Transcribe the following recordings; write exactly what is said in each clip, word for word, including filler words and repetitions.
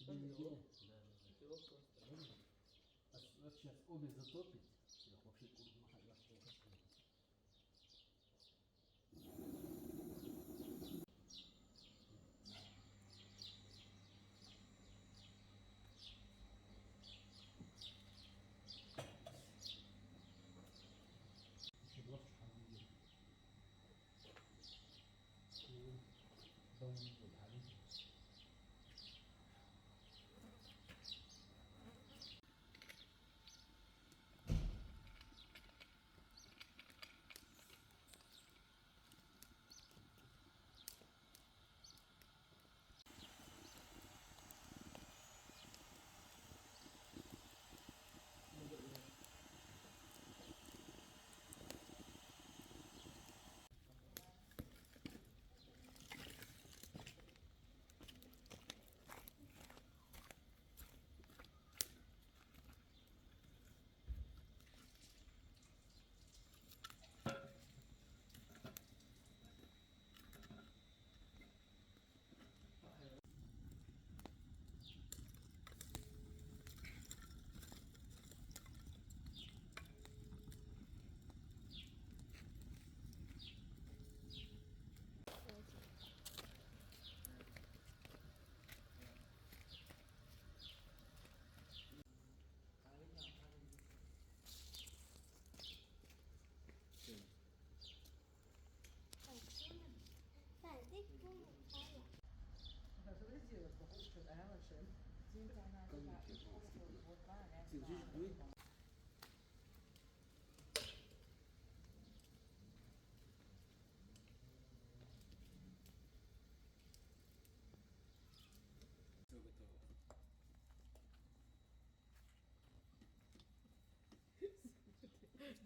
Всё, всё, всё. А с-, вот сейчас обе затопит. Всё, вообще круг махать, вообще. Всё готово.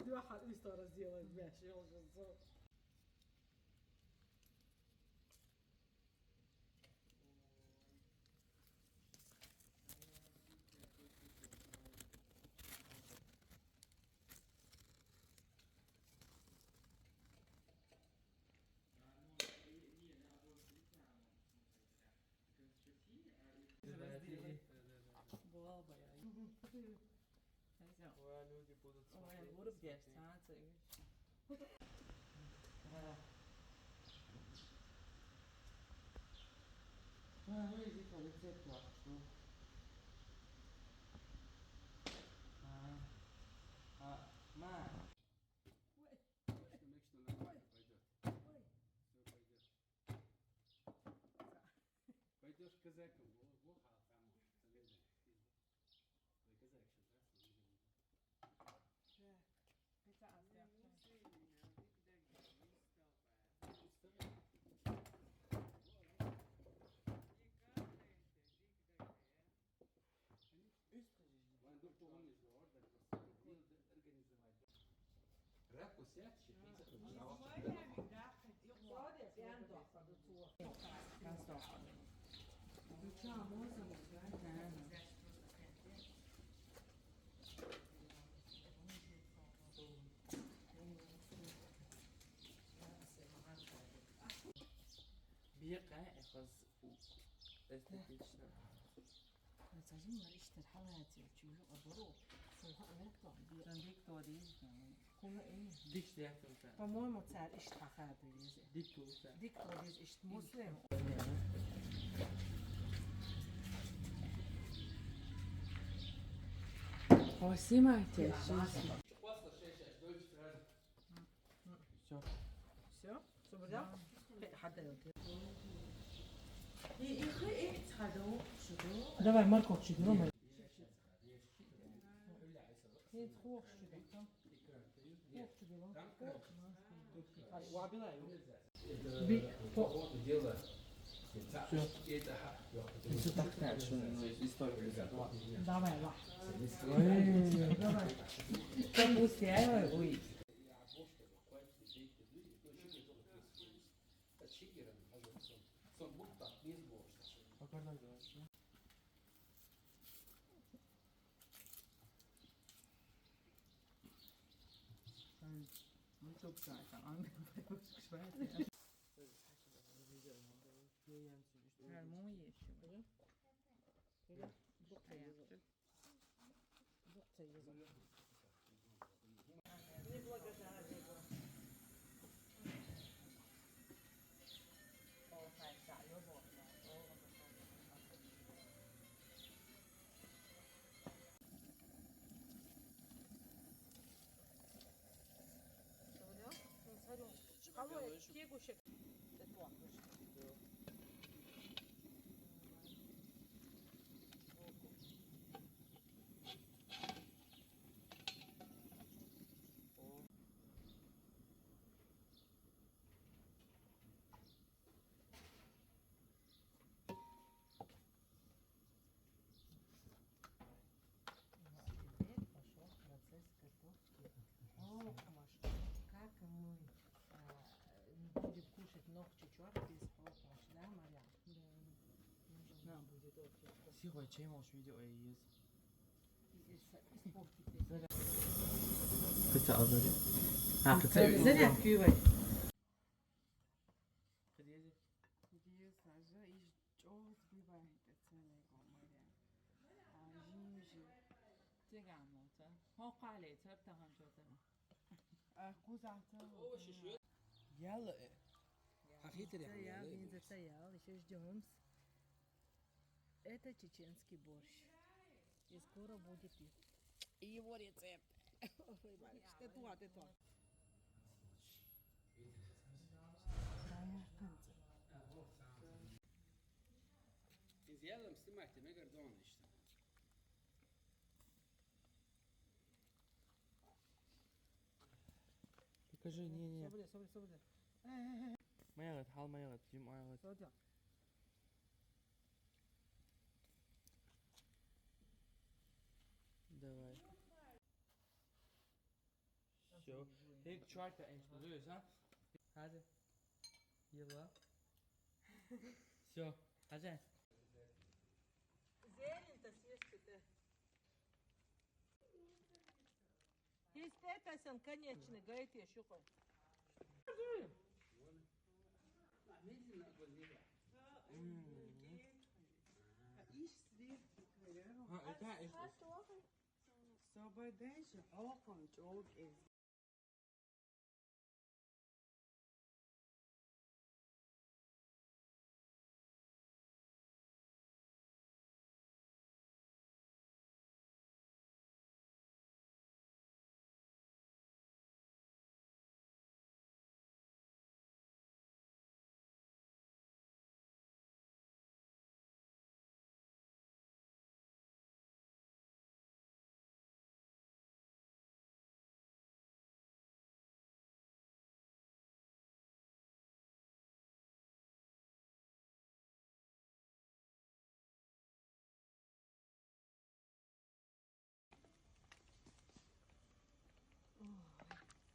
Два ха-, история сделать, блядь, я уже за- Была бы я. Всё. Ой, люди будут смотреть, вырубь, я смотреть. Сам целый. Да. А, ну иди по лице плакать, ну. А, а, ма. Ой. Точно, Мишка, нормально пойдёт. Ой. Всё пойдёт. Пойдёшь к зэкам, во, во, ха, там, там, там. Reconstruction, that's what we do. Так, это обращение. Вань, dur, qo'ng'iz bor, да, просто надо организовать. Ракушка, биеэ хаз эстетично. Цажин мар иштэр хьалаятил чуйу абуру. Суха анекто. Дан дик тодиз. Куна ин. Дик дяхтута. По-моему, цар ишт хахады везе. Дик тута. Дик тодиз ишт муслим. Осима тешиз. Всё. Всё? Всё, да? Хада. Давай, морковь чуть, давай. Би, по ходу дела. Всё. Всё так дальше, ну, история. Давай, ва. Давай. Как успеваю, ой. Гармун ещё. Букъ ца еза. Букъ ца еза. Не благодари го. Теперь пошёл процесс готовки. Окмаш. Как мы, а, будем кушать ногти чёрт без окмаш, да, Марьям? Да. Нам будет очень вкусно. Сихо, чем уж видео и есть. И, и с-, испортить. Кыца алды. А, кыца. Зарядки, Иван. Кыдезе? Кыдезе, сажа, иш. Чёрт бывает, целый год, Марьям. А, жим-жим. Тегамота. Хокале, цартаган чёртана. А, кузата. Ял, э. Хахитер я, ял, бенза ял, ещё ждём. Это чеченский борщ. И скоро будет и, и его рецепт. Ой, Марьям, ты туа, ты туа. Изъялом снимайте, мегар дон ишта. Покажи, не, не. Собри, собри, собри. Маялат, хал маялат, жим маялат. Собри. Давай. Всё. Tek чёрта энч, а? Hadi. Yıla. Всё. Hadi. Зелень-то съешьте-то. Есть пять, а сэн конечный, говорит, я щука. М. А, это, это. Собой дальше, окон, чёрт.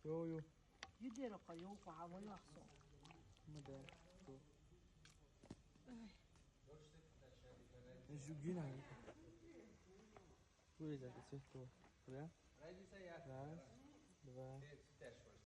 Йо, йо. Юдера ка йо ка ава яхсо. Мада. Ай. Жугина. Вырезать отсюда. Да? Раз.